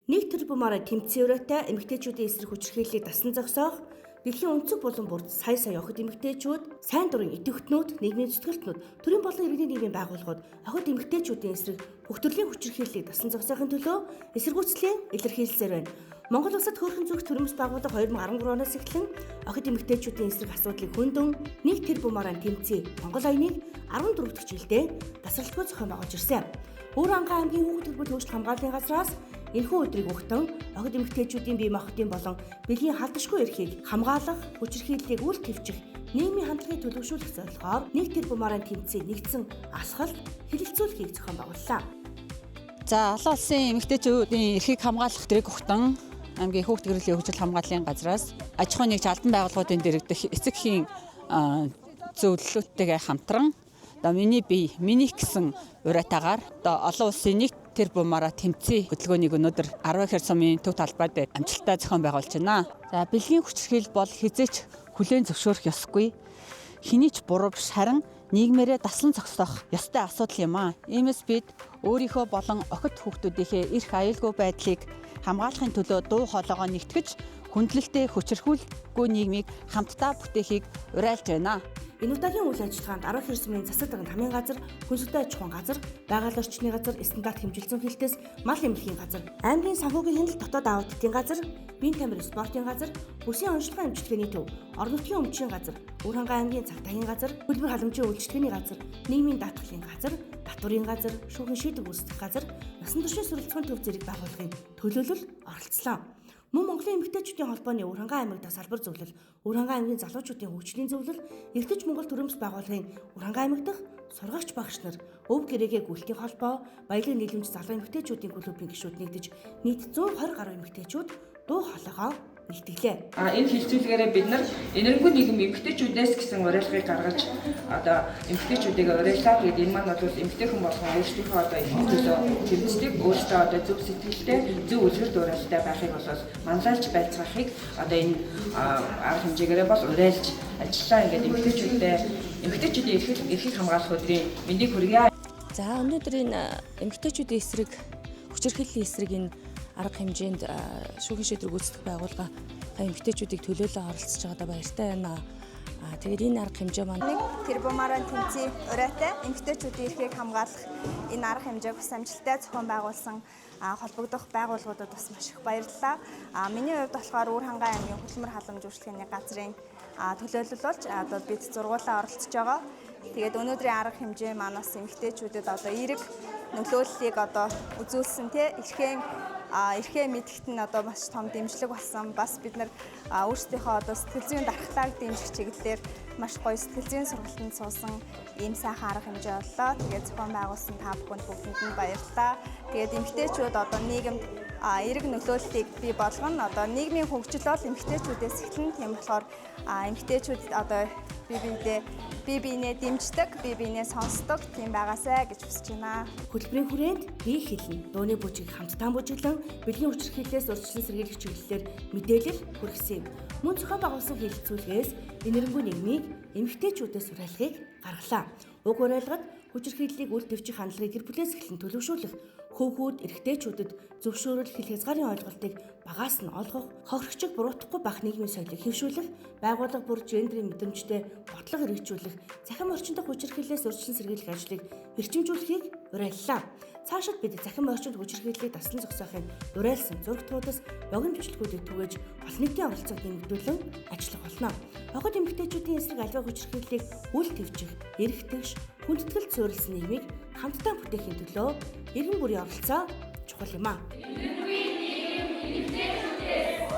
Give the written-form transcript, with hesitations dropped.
Нэг тэрбумаараа тэмцээн өрөөтэй эмэгтэйчүүдийн эсрэг хүчирхийллийг дасан зогсоох, дэлхийн өнцөг булан бүрд сая сая охид эмэгтэйчүүд, сайн дурын идэвхтнүүд, нийгмийн зүтгэлтнүүд, төрийн болон иргэний нийгмийн байгууллагууд охид эмэгтэйчүүдийн эсрэг бүх төрлийн хүчирхийллийг дасан зогсоохын төлөө эсэргүүцлээ илэрхийлсээр байна. Монгол улсад хөөрхөн зүрх төрөмс байгууллага 2013 оноос эхлэн охид эмэгтэйчүүдийн эсрэг асуудлыг хөндөөн нэг тэрбумаараа тэмцэе Монгол аяны 14 дахь жилдээ тасралтгүй зохион байгуулж ирсэн. Өвөр Ангаа аймгийн хүүхэд хөрбөл хөгжил хамгааллын газраас энэхүү өдрийг угтан охид эмэгтэйчүүдийн бие махбодын болон бэлгийн халдашгүй эрхийг хамгаалах, хүчирхийллийг үл тэвчих, нийгмийн хандлагыг төлөвшүүлэх зорилгоор нэг тэрбумаараа тэмцэе нэгдсэн алхалт хэлэлцүүлэхийг зохион байгууллаа. За, олон улсын эмэгтэйчүүдийн эрхийг хамгаалах өдрийг угтан аймгийн хүүхэд гэрлийн хөгжил хамгааллын газраас аж ахуйн нэгж албан байгууллагуудын дэргэдэх эцэг эхийн зөвлөлттэйгээ хамтран одоо миний бие, миний гэсэн уриатаагаар одоо олон улсын нэг тэрбумаараа тэмцэе хөдөлгөөнийг өнөөдөр 12 сумын төв талбай дээр амжилттай зохион байгуулж байна. За, бэлгийн хүчирхийлэл бол хэзээ ч хүлээн зөвшөөрөх ёсгүй. Хэний ч буруу биш, харин нийгмээрээ даслан зогсоох ёстой асуудал юм аа. Иймээс бид өөрийнхөө болон охид хүүхдүүдийнхээ эрх аюулгүй байдлыг хамгаалахын төлөө дуу хоолойгоо нэгтгэж хүндлэлтэй хүчирхийлгүй нийгмийг хамтдаа бүтээхийг уриалж байна. Энэ удаагийн үйл ажиллагаанд 12 сумын засаг даргын тамийн газар, хүнсэлтэй аж ахуйн газар, байгаль орчны газар, стандарт хэмжилсэн хилтэс, мал эмнэлгийн газар, аймгийн санхүүгийн хяналт дотоод аудитын газар, биеийн тамир спортын газар, бүсийн онцлогын эмчилгээний төв, орон нутгийн өмчийн газар, Өвөр Хангай аймгийн цагтаагийн газар, хөдөлмөр халамжийн үйлчилгээний газар, нийгмийн даатгалын газар, татварын газар, шүүхэн шийдэх үйлчлэх газар, насан туршийн суралцахын төв зэрэг байгууллагын төлөөлөл оролцлоо. Мөн Монголын эмэгтэйчүүдийн холбооны Өвөр Хангай аймаг дахь салбар зөвлөл, Өвөр Хангай аймгийн залуучуудын хөгжлийн зөвлөл, Эртэж Монгол төрөмс байгууллагын Өвөр Хангай аймаг дахь сургагч багш нар, өв гэрээгээ гүйлтийн холбоо, баялаг нийлэмж залуу эмэгтэйчүүдийн клубын гишүүд нэгдэж нийт 120 гаруй эмэгтэйчүүд дуу хоолойгоо нэгтгэлээ. Энэ хэлцүүлгээрээ бид нар энэрэнгүй нийгэм эмэгтэйчүүдээс гэсэн уриалгыг гаргаж одоо эмэгтэйчүүдийг уриаллаа. Тэгээд энэ маань бол эмэгтэйхэн болгон өөрсдийнхөө одоо эрхийн төлөө тэмцдэг, өөрсдөө одоо зөв сэтгэлтэй, зөв үлгэр дуурайлтай байхыг бол манлайлж байцгаахыг одоо энэ арга хэмжээгээрээ бол уриалж ажиллаа. Ингээд эмэгтэйчүүдийн эрхийг хамгаалах өдрийн мэндийг хүргье. За, өнөөдөр энэ эмэгтэйчүүдийн эсрэг хүчирхийллийн эсрэг энэ арга хэмжээнд шүүхийн шийдвэр гүйцэтгэх байгууллага эмэгтэйчүүдийг төлөөлөө оролцож байгаадаа баяртай байна. Тэгээд энэ арга хэмжээ маань нэг тэрбумаараа тэмцэе уриатай эмэгтэйчүүдийн эрхийг хамгаалах энэ арга хэмжээг бас амжилттай зохион байгуулсан холбогдох байгууллагуудад бас маш их баярлалаа. Миний хувьд болохоор Өвөр Хангай аймгийн хөдөлмөр халамж үйлчилгээний газрын төлөөлөл болж одоо бид зургуулаа оролцож байгаа. Тэгээд өнөөдрийн арга хэмжээ маань бас эмэгтэйчүүдэд одоо эерэг нөлөөллийг одоо үзүүлсэн, тий, эрхээ мэдэхт нь одоо маш том дэмжлэг болсон. Бас бид нар өөрсдийнхөө одоо сэтгэл зүйн дархлааг дэмжих чиглэлээр маш гоё сэтгэл зүйн сургалтанд суусан ийм сайхан арга хэмжээ боллоо. Тэгээд зохион байгуулсан та бүхэнд бүгдэнд нь баярлалаа. Тэгээд эмэгтэйчүүд одоо нийгэмд эерэг нөлөөллийг бий болгоно. Одоо нийгмийн хөгжил бол эмэгтэйчүүдээс эхэлнэ. Тийм болохоор эмэгтэйчүүд одоо бие биенээ дэмждэг, бие биенээ сонсдог тийм байгаасай гэж хүсэж байна. Хөтөлбөрийн хүрээнд бие хэлнэ, дууны бүжиг хамтдаа бүжиглэн бэлгийн хүчирхийллээс урьдчилан сэргийлэх чиглэлээр мэдээлэл хүргэсэн юм. Мөн зохион байгуулсан хэлэлцүүлгээс энэрэнгүй нийгмийг эмэгтэйчүүдээс уриалгыг гаргалаа. Уг уриалгад хүчирхийллийг үл тэвчих хандлагыг гэр бүлээс эхлэн төлөвшүүлэх, хөвгүүд эрэгтэйчүүдэд зөвшөөрөл, хил хязгаарын ойлголтыг багаас нь олгох, хохирогчийг буруутгахгүй байх нийгмийн соёлыг хэвшүүлэх, байгууллага бүр гендрийн мэдрэмжтэй бодлого хэрэгжүүлэх, цахим орчин дох хүчирхийллээс урьдчилан сэргийлэх ажлыг эрчимжүүлэхийг уриаллаа. Цаашид бид цахим орчинд хүчирхийллийг таслан зогсоохыг уриалсан зураг туудас богино бичлэгүүдийг түгээж олон нийтийн оролцоог нэмэгдүүлэн ажиллах болно. Охид эмэгтэйчүүдийн эсрэг аливаа хүчирхийллийг үл тэвчих, эрх тэгш, хүндэтгэл суурилсан нийгмийг хамтдаа бүтээхийн төлөө иргэн бүрийн оролцоо чухал юм аа. Энэрэнгүй нийгэм эмэгтэйчүүдээс.